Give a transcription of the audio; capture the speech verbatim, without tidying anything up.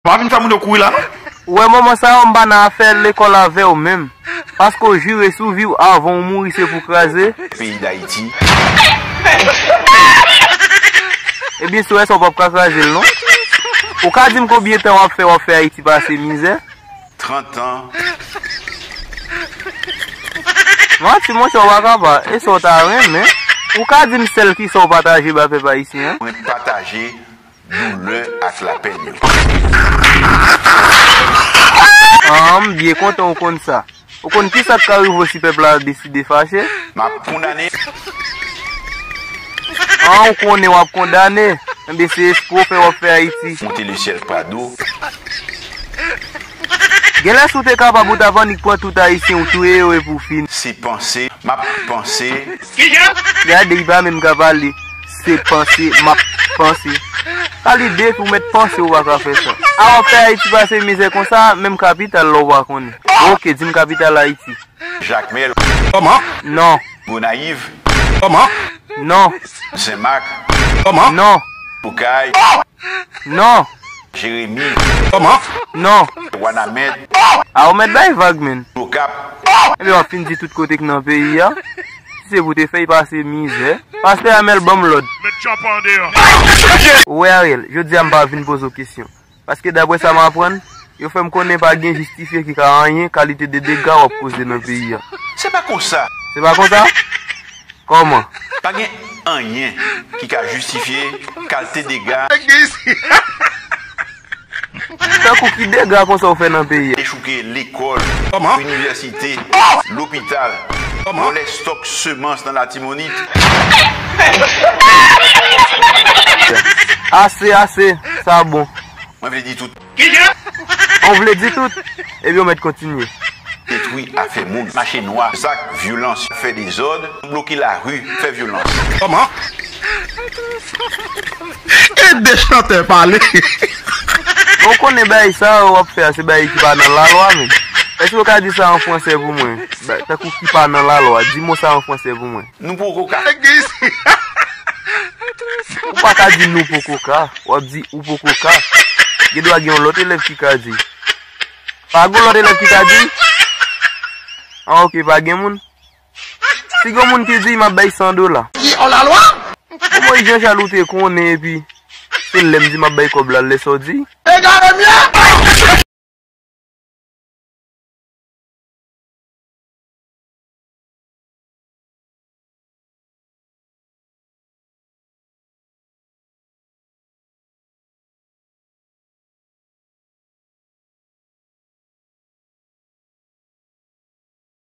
Pa vin fè moun yo kouri la non. Ou wè moman sa yo m pa nan afè lekòl avè w menm. Paske w jire sou vi w avan w mouri se pou kraze. Peyi Dayiti. Ebyen si w wè sa w p ap ka kraze l non. Ou ka di m konbyen tan w ap fè w ap fè Ayiti pase mizè? Trant an. Manti monchè w pa ka pa. E sa w ta renmen? Ou ka di m sèl kisa w pataje ba pèp ayisyen an? Mwen pataje doulè ak lapenn yo. An, m byen kontan w konn sa. Ou konn kisa k ka rive w si pèp la deside fache? M ap kondane. An, ou konnen w ap kondane. Enben se espre w fè w ap fè Ayiti. Monte le syèl Prado. Genlè si w te kapab ou t ap annik pran tout Ayisyen ou touye yo epi w fini. Se panse, m ap panse. Gade, li pa menm ka pale. Se panse, m ap panse. Sa lide pou mèt panse ou pa ka fè sa. A w ap fè Ayiti pase mizè konsa, menm kapital la ou pa konnen. Oke, di m kapital Ayiti. Jakmèl. Kòman? Non. Gonayiv. Kòman? Non. Senmak. Kòman? Non. Okay. Non. Jeremi. Kòman? Non. Wanament. A ou mèt bay vag menn. Okap. Ebyen w ap fin di tout kote k nan peyi a. Si se pou te fè y pase mizè. Pastè Amèl ban m lòd. Ou wè Ariel, jodi a m pa vin poze w kesyon. Paske daprè sa m aprann, yo fè m konnen pa gen jistifye ki ka anyen kalite de dega w ap koze nan peyi a. Se pa konsa. Se pa konsa? Kòman? Pa gen anyen ki ka jistifye kalite dega. Tankou ki dega konsa w fè nan peyi a? Dechouke lekòl, inivèsite, lopital, vòlè stòk semans nan Latibonit. Ase, ase, sa bon. Mwen vle di tout. Ou vle di tout? Ebyen, w mèt kontinye. Detwi afè moun, mache nwa, zak vyolans, fè dezòd, bloke lari, fè vyolans. Kòman? Ede chantè pale. Ou konnen bagay sa yo w ap fè a, se bagay ki pa nan lalwa menm. Èske w ka di sa an fransè pou mwen? Ba- Tankou ki pa nan lalwa, di mo sa an fransè pou mwen. Nou poko ka. Ou pa ka di nou poko ka, w ap di ou poko ka. Gen dwa gen yon lòt elèv ki ka di. Pa gen yon lòt elèv ki ka di? An oke, pa gen moun. Si gen moun ki di, m ap bay san dola. Ki an lalwa? Bon, Moyiz Janchal ou te konnen epi se lè m di m ap bay kòb la, lè sa w di. Egare mye!